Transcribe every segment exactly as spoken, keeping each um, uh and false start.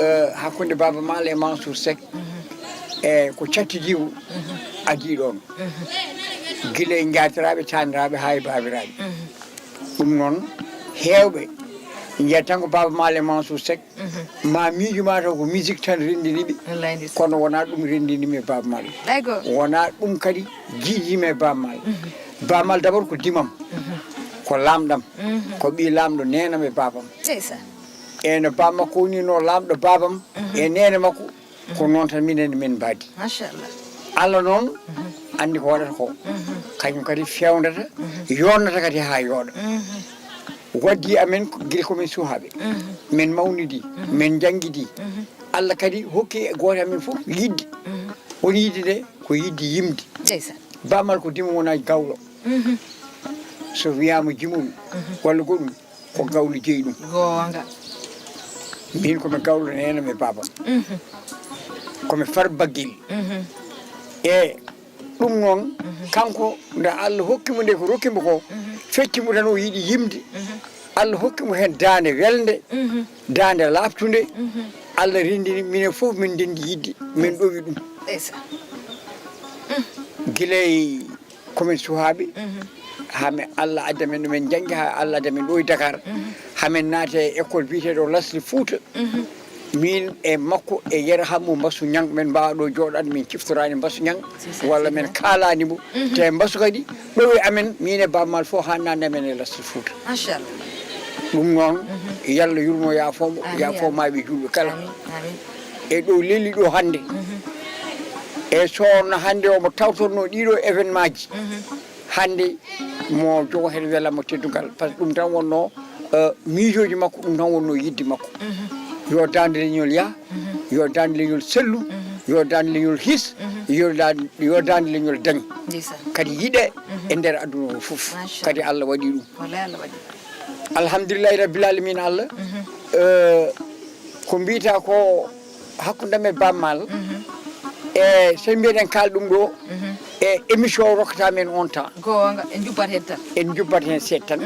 eh, hakkunde Baaba Maal e Mansour Seck, e ko cattidiiwo adii ɗoon. Gila e njaatiraaɓe, taaniraaɓe, haa e baabiraaɓe. Ɗum noon, heewɓe njiyata tan ko Baaba Maal e Mansour Seck, ma miijo ma taw ko musique tan renndini ɓe, wallaay, ndeysaan, kono wonaa ɗum renndini mi e Baaba Maal. Ɗay goo. Wonaa ɗum kadi jiidii mi e Baaba Maal. Baaba Maal d'abord ko dimam, ko laamɗam, ko ɓii laamɗo neenam e baabam. Ndeysaan. E no baaba makko woni no laamɗo baabam e neene makko, ko noon tan minen min mbaadi. Machallah. Allah noon anndi ko waɗata ko. Kañum kadi fewndata, yonnata kadi haa yooɗa. Waddi amen ko gila ko min suhaaɓe. Min mawnidi, min njanngidi. Allah kadi hokki e gooto amen fof yidde. Woni yidde nde ko yidde yimde. Ndeysaan. Baaba Maal ko dimo wona gawlo. So wiyaama jimol walla goɗɗum, ko gawlo jeyi ɗum. Goonga. Min ko mi gawlo neene mi baabam. Ko mi far baggel. E ɗum noon, kanko nde Allah hokki mo nde ko rokki mo ko, fecci mo tan o yiɗi yimde. Allah hokki mo heen daande welnde, daande laaɓtunde. Allah renndini minen fof min ndenndi yidde, min ɗowi ɗum. Ndeysaan. Gila e komin suhaaɓe, haa min Allah adda min ɗo min njanngi, haa Allah adda min ɗo e Dakar, haa min naati e école biyeteeɗo Lasli Fouta. Min e makko e Yero Hammu Mbasu Ñang, min mbaawa ɗo jooɗaade, min ciftoraani Mbasu Ñang, walla min kaalaani mo. Te Mbasu kadi, ɗo e amen, min e Baaba Maal fof, haa naatni amen e Lasli Fouta. Machallah. Ɗum noon, yo Allah yurmo, yaafoo mo, yaafoo maayɓe juulɓe kala. Amin, amin. E ɗo leli ɗo hannde. E so wonno hannde omo tawtorno ɗiɗo événement ji. Hannde mo jogo heen welamma teddungal, par ce que ɗum tan wonno, eh, miijooji makko, ɗum tan wonno yidde makko. Yo daande leñol yah, yo daande leñol sellu, yo daande leñol his, yo daande, yo daande leñol dañ. Ndeysaan. Kadi yiɗe e nder aduna o fof. Machallah. Kadi Allah waɗi ɗum. Wallaay Allah waɗi. Alhamdulillahi Rabbil Alamina Allah. Eh, ko mbiyata ko hakkunde am e Baaba Maal. E so mbiyeɗen kaal ɗum ɗo, e émission o rokkata men on temps. Goonga, en njubbat heen tan. En njubbat heen seeɗa tan.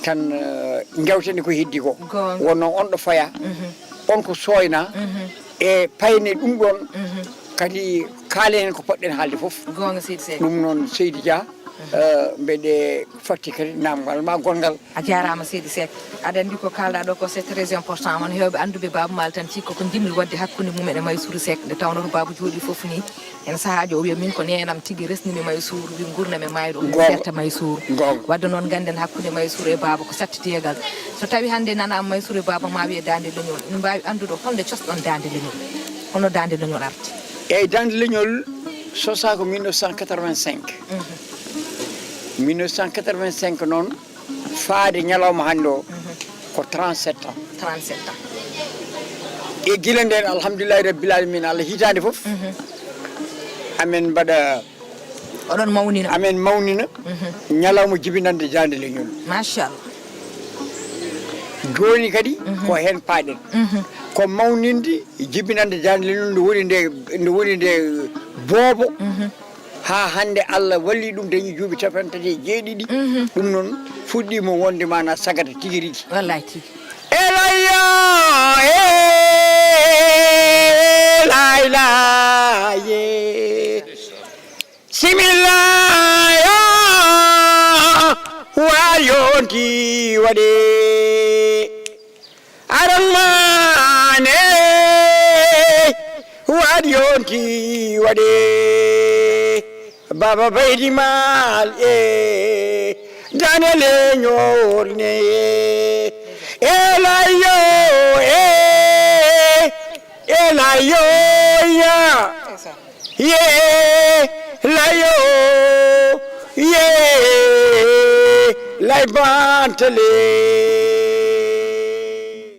Tan, eh, njawten ko heddi ko. Goonga. Wonno on ɗo faya, on ko sooyna, e payne ɗum ɗon, kadi kaalen heen ko poɗɗen haalde fof. Goonga, Seydi Seck. Ɗum noon, Seydi Dia, eh, mbeɗe fatti kadi naamngal ma gonngal. A jaaraama, Seydi Seck. Aɗa anndi ko kaalɗaa ɗo ko, c'est très important. Won heewɓe annduɓe Baaba Maal tan, cikka ko njimri waɗde hakkunde mum en e Maysuuru Seck, nde tawnoo to baaba jooɗii fof nii. Heen sahaaji o wiya, "Min ko neenam tigi resni mi Maysuuru, wi ngurnam e maayɗo, o wi serta Maysuuru." Goonga. Waɗde noon, ngannden hakkunde Maysuuru e baaba ko sattideegal. So tawii hannde nanaama Maysuuru e baaba, ma wiye daande leñol. Ina mbaawi anndude hol nde cosɗon daande leñol? Hono daande leñol arti? Eeyi, daande leñol sosaa ko mille neuf cent quatre-vingt-cinq. Mille neuf cent quatre-vingt-cinq noon, faade ñalawma hannde o, ko trente-sept ans. Trente-sept ans. E gila ndeen, alhamdulillahi rabbil alamina, Allah hitaande fof, amen mbaɗa, oɗon mawnina, amen mawnina ñalawma jibinande daande leñol. Machallah. Jooni kadi ko heen paaɗen. Ko mawninde jibinande daande leñol nde woni nde, nde woni nde boobo. Haa hannde Allah walli ɗum dañi duuɓi cappanɗe tati e jeeɗiɗi. Ɗum noon fuɗɗiima wonde maanaa sagata tigi rigi. Wallaay tigi. Elayo, e, laylaye. Similayo, wayo ndi waɗe. Aran mane, waɗi yonti waɗe. Baba Baydi Maal e, daande leñol ne. E layo e, e layo ya. Ye layo, ye lay bantale.